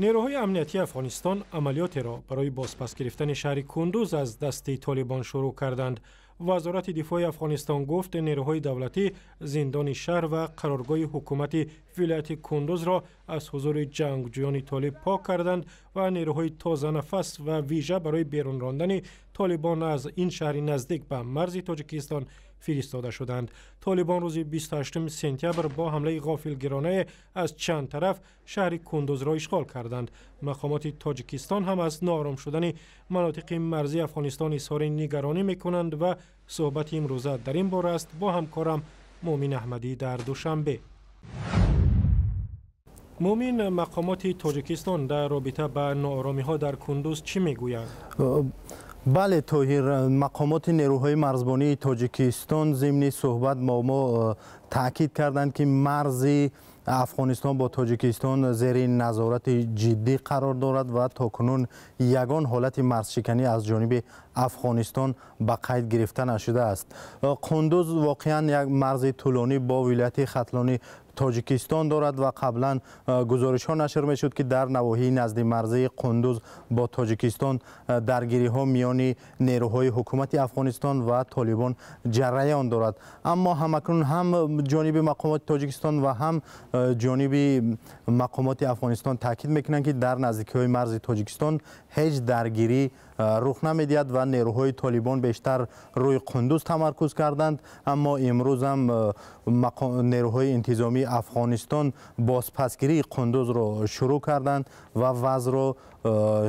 Нерӯҳои амниятии Афғонистон амалиётеро барои бозпас гирифтани шаҳри Кундуз аз дасти Толибон шурӯъ карданд. Вазорати дифои Афғонистон гуфт, нерӯҳои давлатӣ зиндони шаҳр ва қароргоҳи ҳукумати вилояти Кундузро аз ҳузури ҷангҷӯёни толиб пок карданд ва нерӯҳои тозанафас ва вижа барои берун рондани толибон аз ин шаҳри наздик ба марзи Тоҷикистон фиристода шуданд. Толибон рӯзи 28 сентябр бо ҳамлаи ғофилгиронае аз чанд тараф шаҳри Кундузро ишғол карданд. Мақомоти Тоҷикистон ҳам аз ноором шудани манотиқи марзии Афғонистон изҳори нигаронӣ мекунанд ва суҳбати имрӯза дар ин бора аст бо ҳамкорам Муъмин Аҳмадӣ дар Душанбе. Муъмин, мақомоти Тоҷикистон дар робита ба нооромиҳо дар Кундуз чӣ мегӯянд? Бале, Тоҳир, мақомоти нерӯҳои марзбонии Тоҷикистон зимни суҳбат бо мо таъкид карданд, ки марзи Афғонистон бо Тоҷикистон зери назорати ҷиддӣ қарор дорад ва то кунун ягон ҳолати марзшиканӣ аз ҷониби Афғонистон ба қайд гирифта нашудааст. Қундуз воқеан як марзи тӯлонӣ бо вилояти Хатлони Тоҷикистон дорад ва қаблан гузоришҳо нашр мешуд, ки дар навоҳии наздимарзии Қундуз бо Тоҷикистон даргириҳо миёни нерӯҳои ҳукумати Афғонистон ва Толибон ҷараён дорад. Аммо ҳамакнун ҳам ҷониби мақомоти Тоҷикистон ва ҳам ҷониби мақомоти Афғонистон таъкид мекунанд, ки дар наздикиҳои марзи Тоҷикистон ҳеҷ даргирӣ рух намедиҳад ва нерӯҳои Толибон бештар рӯи Қундуз тамаркуз карданд. Аммо имрӯз ҳам нерӯҳои интизомии Афғонистон бозпасгирии Қундузро шурӯъ карданд ва вазъро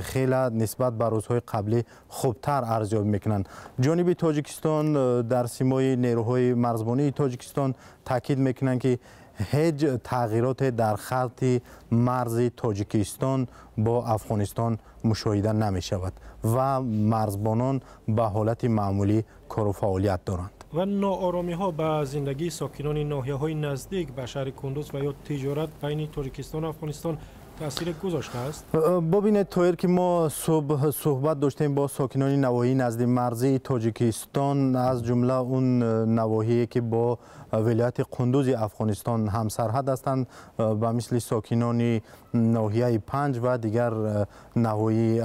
хеле нисбат ба рӯзҳои қаблӣ хубтар арзёбӣ мекунанд. Ҷониби Тоҷикистон дар симои нерӯҳои марзбонии Тоҷикистон таъкид мекунанд, ки ҳеҷ тағйироте дар хатти марзи Тоҷикистон бо Афғонистон мушоҳида намешавад ва марзбонон ба ҳолати маъмулӣ кору фаъолият доранд. Ва нооромиҳо ба зиндагии сокинони ноҳияҳои наздик ба шаҳри Кундуз ва ё тиҷорат байни Тоҷикистону Афғонистон таъсире гузоштааст? Бубинед, Тоҳир, ки мо субҳ суҳбат доштем бо сокинони навоҳии наздимарзии Тоҷикистон, аз ҷумла он навоҳие ки бо вилояти Қундузи Афғонистон ҳамсарҳад ҳастанд, ба мисли сокинони ноҳияи Панҷ ва дигар навоҳии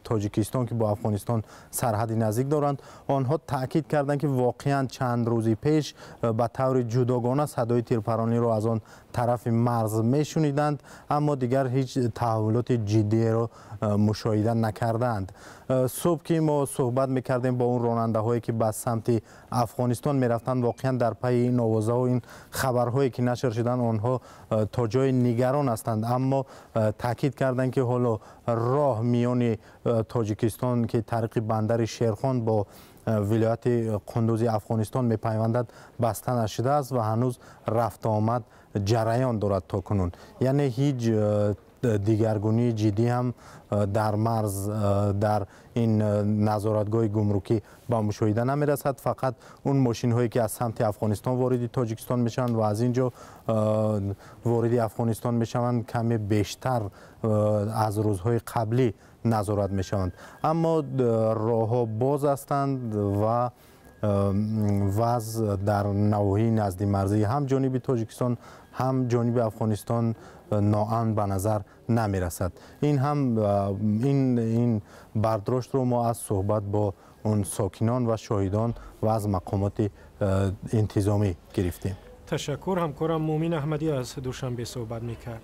Тоҷикистон, ки бо Афғонистон сарҳади наздик доранд. Онҳо таъкид карданд, ки воқеан чанд рӯзи пеш ба таври ҷудогона садои тирпарониро аз он тарафи марз мешуниданд, аммо дигар ҳеҷ таҳаввулоти ҷиддиеро мушоҳида накардаанд. Субҳ ки мо суҳбат мекардем бо он ронандаҳое, ки ба самти Афғонистон мерафтанд, воқеан дар пайи ин овозаҳо, ин хабарҳое ки нашр шуданд, онҳо то ҷое нигарон ҳастанд, аммо таъкид карданд, ки ҳоло роҳ миёни Тоҷикистон, ки тариқи бандари Шерхон бо вилояти Қундузи Афғонистон мепайвандад, баста нашудааст ва ҳанӯз рафтуомад ҷараён дорад то кунун. Яъне ҳеҷ дигаргунии ҷиддӣ ҳам дар марз, дар ин назоратгоҳи гумрукӣ ба мушоҳида намерасад. Фақат он мошинҳое ки аз самти Афғонистон вориди Тоҷикистон мешаванд ва аз ин ҷо вориди Афғонистон мешаванд, каме бештар аз рӯзҳои қаблӣ назорат мешаванд, аммо роҳҳо боз ҳастанд ва вазъ дар навоҳии наздимарзии ҳам ҷониби Тоҷикистон, ҳам ҷониби Афғонистон ноамн ба назар намерасад. Ин ҳам ин бардоштро мо аз суҳбат бо он сокинон ва шоҳидон ва аз мақомоти интизомӣ гирифтем. Ташаккур, ҳамкорам Муъмин Аҳмадӣ аз Душанбе суҳбат мекард.